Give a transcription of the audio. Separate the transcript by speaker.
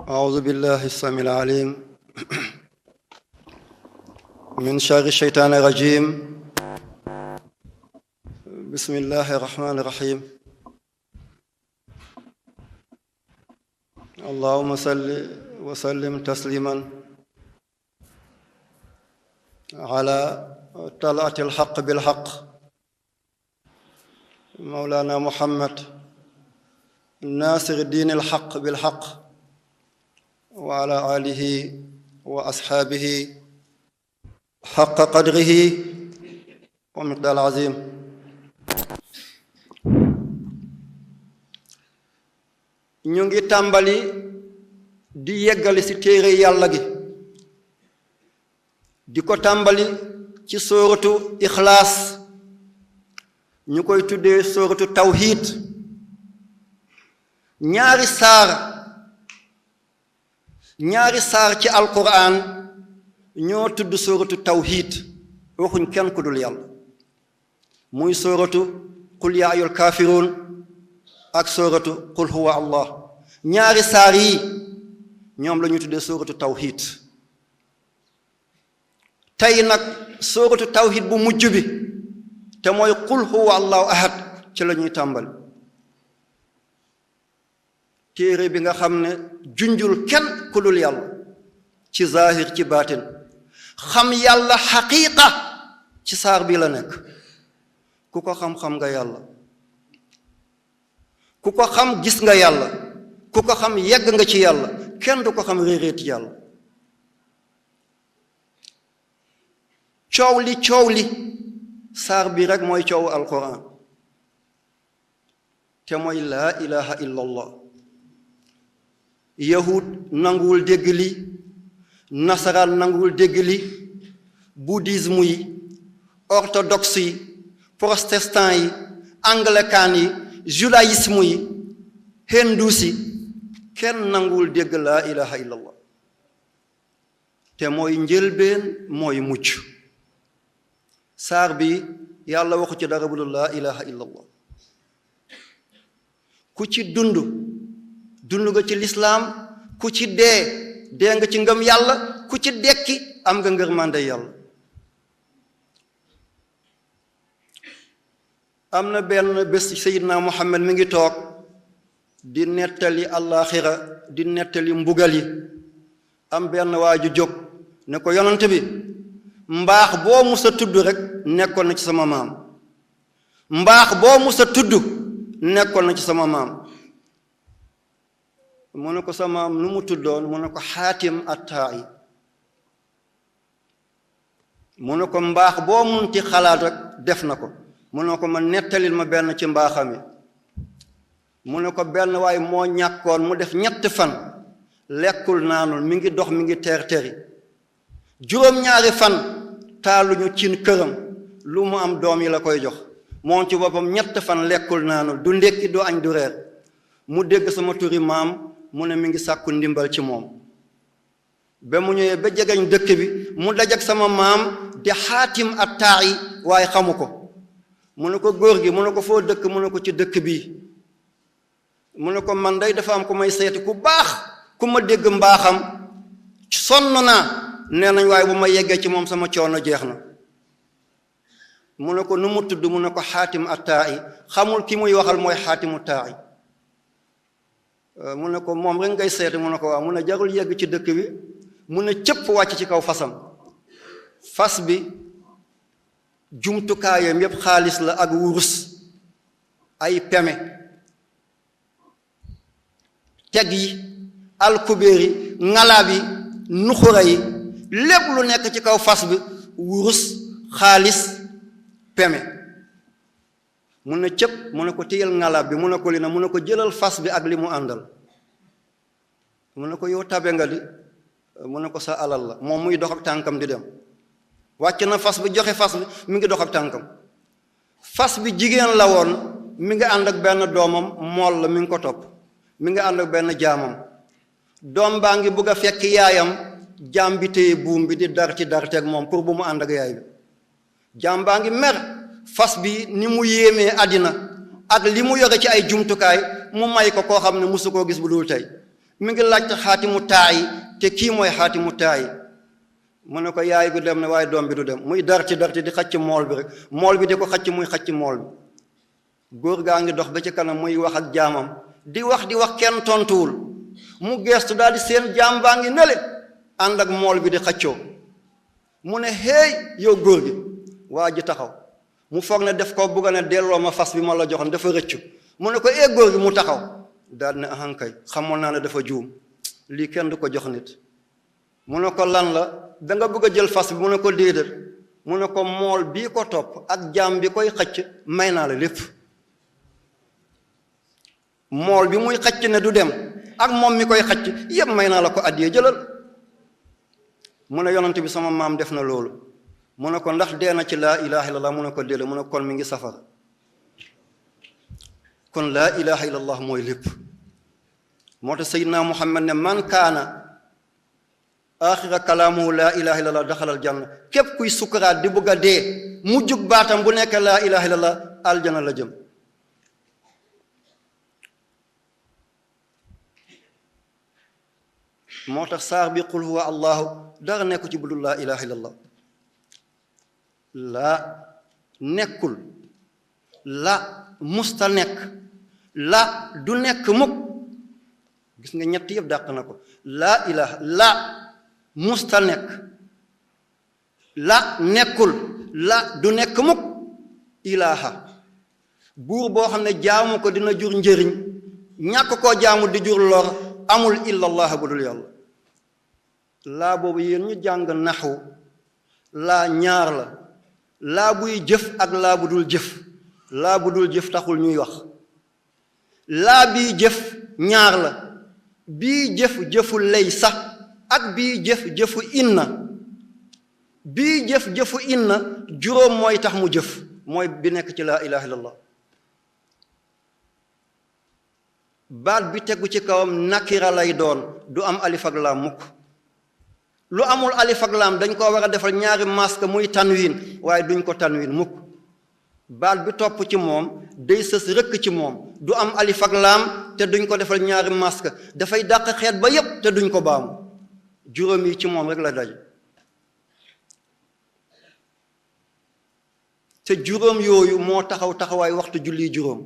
Speaker 1: أعوذ بالله السميع العليم من شر الشيطان الرجيم بسم الله الرحمن الرحيم اللهم صل وسلم تسليما على طلعة الحق بالحق مولانا محمد ناصر الدين الحق بالحق وعلى آله وأصحابه حق قدره ومقدار العظيم ñu ngi tàmbali di yeggali ci téere yàlla gi di ko tàmbali ci sóoratu ixlaas ñu koy tuddee sóoratu tawhid ñaari saar ci alquran ñoo tudd sóoratu tawhid waxuñ kenn ku dul yàlla muy sóoratu qul yaa ayyuhal kaafiruun ak sóoratu qul huwa allah ñaari saar yi ñoom la ñu tuddee sóoratu tawhid tey nag sóoratu tawhid bu mujj bi te mooy qul huwa allahu ahad ci la ñuy tàmbali téere bi nga xam ne junjul kenn ku dul yàlla ci zahir ci baatin xam yàlla xaqiiqa ci saar bi la nekk ku ko xam-xam nga yàlla ku ko xam gis nga yàlla ku ko xam yegg nga ci yàlla kenn du ko xam réeréet yàlla coow li saar bi rek mooy coowu alquran te mooy laa ilaha illa allah yahud nanguwul dégg li nasaraan nanguwul dégg li bouddhisme yi orthodoxe yi protestant yi anglican yi judaïsme yi hindus yi kenn nanguwul dégg laa ilaha illallah te mooy njëlbeen mooy mucc saar bi yàlla waxu ci dara bu dul laa ilaha illallah ku ci dund nga ci lislaam ku ci dee nga ci ngëm yàlla ku ci dekki am nga ngërmande yàlla am na benn bés Seydina Muhammad mi ngi toog di nettali àllaaxira di nettali mbugal yi am benn waa ju jóg ne ko yonent bi mbaax boo musa tudd rek nekkoon na ci sama maam mbaax boo musa tudd nekkoon na ci sama maam mu ne ko sa maam nu mu tuddoon mu ne ko xaatim attaa'i mu ne ko mbaax boo munti xalaat rek def na ko mu ne ko ma nettalil ma benn ci mbaaxami mu ne ko benn waaye moo ñàkkoon mu def 3 fan lekkul naanul mi ngi dox mi ngi teer-teri juróom-ñaari fan taaluñu cin këram lu mu am doom yi la koy jox moom ci boppam 3 fan lekkul naanul du ndékki du añ du reer mu dégg sama turi maam mu ne mi ngi sàkku ndimbal ci moom ba mu ñëwee ba jegeñ dëkk bi mu dajak sama maam di xaatim attaa'i waaye xamu ko mu ne ko góor gi mu ne ko foo dëkk mu ne ko ci dëkk bii mu ne ko man day dafa am ku may seeti ku baax ku ma dégg mbaaxam sonn naa nee nañ waaye bu ma yeggee ci moom sama coono jeex na mu ne ko nu mu tudd mu ne ko xaatim attaa'i xamul ki muy waxal mooy xaatimu taa'i mu ne ko moom rek ngay seeti mu ne ko waaw mu ne jarul yegg ci dëkk bi mu ne cëpp wàcc ci kaw fasam fas bi jumtukaayam yépp xaalis la ak wurus ay peme teg yi alkubéer yi ngalaab yi nuxura yi lépp lu nekk ci kaw fas bi wurus xaalis peme mu ne cëpp mu ne ko téyal ngalaab bi mu ne ko li na mu ne ko jëlal fas bi ak li mu àndal mu ne ko yow tabe nga di mu ne ko sa alal la moom muy dox ak tànkam di dem wàcc na fas bi joxe fas bi mi ngi dox ak tànkam fas bi jigéen la woon mi ngi ànd ak benn doomam mool la mi ngi ko topp mi ngi ànd ak benn jaamam doom baa ngi bëgg a fekk yaayam jaam bi téye buum bi di darteeg moom pour bu mu ànd ak yaay bi jaam baa ngi mer fas bi ni mu yéemee àddina ak li mu yore ci ay jumtukaay mu may ko koo xam ne musu koo gis bu dul tey mi ngi laajte xaatimu taayi te kii mooy xaatimu taayi mu ne ko yaay gu dem ne waaye doom bi du dem muy darti di xacc mool bi rek mool bi di ko xacc muy xacc mool bi góor gaa ngi dox ba ci kanam muy wax ak jaamam di wax kenn tontuwul mu geestu daal di seen jaam baa ngi nele ànd ak mool bi di xaccoo mu ne hey yow góor gi waa ji taxaw mu foog ne def ko bugga ne delloo ma fas bi ma la joxoon dafa rëccu mu ne ko góor gi mu taxaw daal ne ahankay xamoon naa ne dafa juum lii kenn du ko jox nit mu ne ko lan la da nga bëgg a jël fas bi mu ne ko déedéet mu ne ko mool bii ko topp ak jaam bi koy xacc may naa la lépp mool bi muy xacc ne du dem ak moom mi koy xacc yépp may naa la ko addiyee jëlal mu ne yonent bi sama maam def na loolu mu ne ko ndax dee na ci laa ilaha illallah mu ne ko déedéet mu ne kon mi ngi safara kon laa ilaha illallah mooy lépp moo tax Seydina Muhammad ne man kaana axira kalaamuhu laa ilaha illallah daxalal janna képp kuy sukkaraat di bëgg a dee mu jug baatam bu nekk laa ilaha illallah aljana la jëm moo tax saar bi qul huwa allahu dara nekku ci budul laa ilaha illallah laa nekkul la musta nekk la du nekk mukk gis nga ñett yëpp dàq na ko laa ilaha la musta nekk la nekkul la du nekk mukk ilaha buur boo xam ne jaamu ko dina jur njëriñ ñàkk koo jaamu di jur lor amul illallah bu dul yàlla laa boobu yéen ñu jàng naxu laa ñaar la laa buy jëf ak laa bu dul jëf laa bu dul jëf taxul ñuy wax laa bii jëf ñaar la bii jëf jëfu lay sax ak bii jëf jëfu inna bii jëf jëfu inna juróom mooy tax mu jëf mooy bi nekk ci laa ilaha illallah baat bi tegu ci kawam nakira lay doon du am alif ak laam mukk lu amul alif ak laam dañ koo war a defal ñaari masque muy tanwin waaye duñ ko tanwin mukk baat bi topp ci moom day sës rëkk ci moom du am alif ak laam te duñ ko defal ñaari masque dafay dàq xeet ba yépp te duñ ko baamu juróom yi ci moom rek la daj te juróom yooyu moo taxaw taxawaay waxtu julli juróom